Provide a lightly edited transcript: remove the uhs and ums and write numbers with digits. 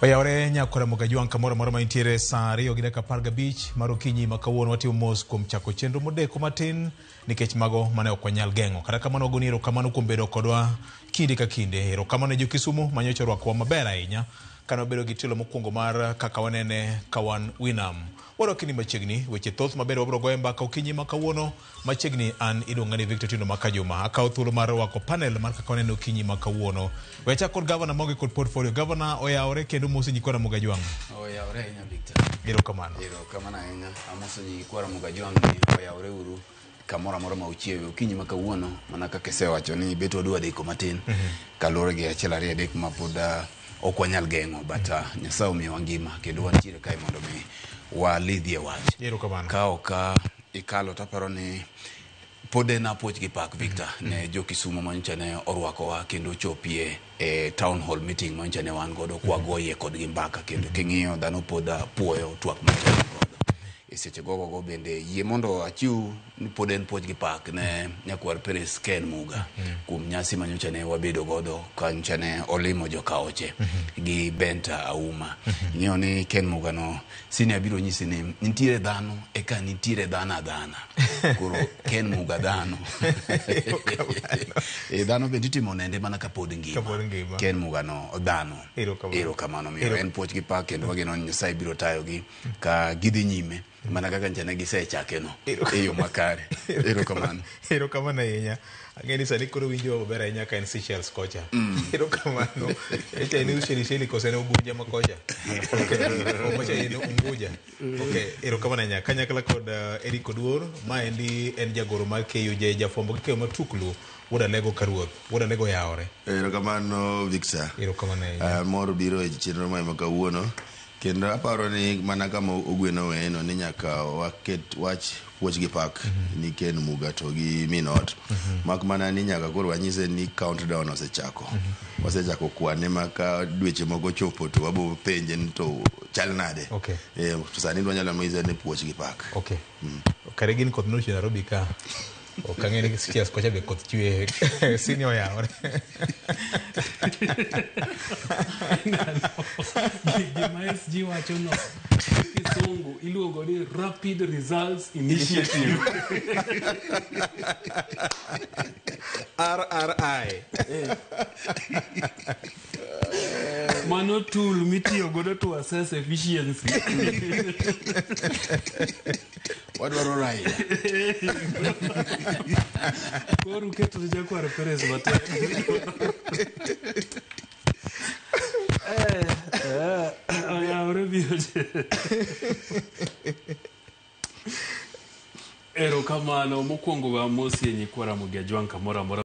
Oyawore nyakora Mogajwang' kamoro amora ma intiere saa 2:15 mar okinyi ma kawuono watimo mos kuom chako chenro modeko matin nikech mago mane ok wanyal geng'o. Kata kamano wagoni erokamano kuom bedo kodwa kinde ka kinde. Erokamano ne jo Kisumu manyocha orwakowa maber ahinya kane wabedo gi tielo mokwongo mar kaka wanene ka wan Winam. Wadok ni machiegni weche thoth maber wabiro goye mbaka okinyi ma kawuono machiegni an iluonga ni Victor Tindo Makajuma. Akawo thuolo mar rwako panel mar kaka wanene okinyi ma kawuono. We achak kod gavana maonge kod portfolio. Gavana oyawore kendo mosi nyikwa Ramogi Ajwang'. Oyawore ahinya Victor. Erokamano. Erokamano ahinya. Amoso nyikwa Ramogi Ajwang' ni oyawore uru kamoro amora ma uchiewe okinyi ma kawuono mana kaka isewacho ni bet wadwa deko matin kaluwore gi achiel ariyo adek ma pod ok wanyal geng'o but Nyasaye omiyowa ngima kendo wantiere kae mondo mi walidhie wach. Erokamano. Ka ok ikalo to aparo ni pod en apuoch gi pak Victor ne jo Kisumu manyocha ne orwakowa kendo ochopie e town hall meeting manyocha ne wan godo kwagoye kodgi mbaka kendo king'iyo dhano pod puoyo twak manyocha wan godo e seche gogogo bende yie mondo achiw ni pod en puoch gi pak ne nyakwar Peres Ken Muga kuom nyasi manyocha ne wabedo godo kanyocha ne olimo jokaoche gi Benta Auma. Ing'eyo ni Ken Muga no senior biro nyisi ni nitiere dhano eka nitiere dhano adhana. Koro Ken Muga dhano. E dhano bende itimo nende mana kapod ngima. Kapod ngima. Ken Muga no dhano. Erokamano. Erokamano miyo en puoch gi pak kendo wageno ni Nyasaye biro tayogi ka gidhi nyime mana kaka ncha ne gisechake no e yo makare. Erokamano. Erokamano ahinya. Ang'e ni sani koro winjo maber ahinya ka en Seychelles kocha. Erokamano. Echa en Ushelisheli koso en Ugunja ma kocha? Okay. Macha en Unguja. Okay, erokamano ahinya. Kanyakla kod Eric Oduor, maendi en jagoro mar KUJ, jafwambo gi keyo matuklu, Wuod Alego Karuoth. Wuod Alego oyawore. Erokamano Victor. Erokamano ahinya. Mor biro e chenro ma kawuono kendo aparo ni mana kama ogweno weyeno ni nyaka waket wach puoch gi pak ni Ken Muga to gi min ot. Mak mana ni nyaka koro wanyise ni countdown osechako. Wasechako kwane ma ka dweche moko chopo to wabo penje ni to chal nade. Okay. To sani wanyalo nyise ni puoch gi pak. Okay. Kare gin koth nochwe Nairobi ka. Ok ang'e ni Seychelles kocha be koth chwe. Sini oyawore. Gima SG wacho no kisungu iluongo ni Rapid Results Initiative. RRI. Mano tool mitiyo godo to assess efficiency. Wadwaro Raila. Koro uketo ne Jakwar Perez matek. Oyawore biro. Erokamano mokwongo we amosie nyikwa Ramogi Ajwang' kamoro amora.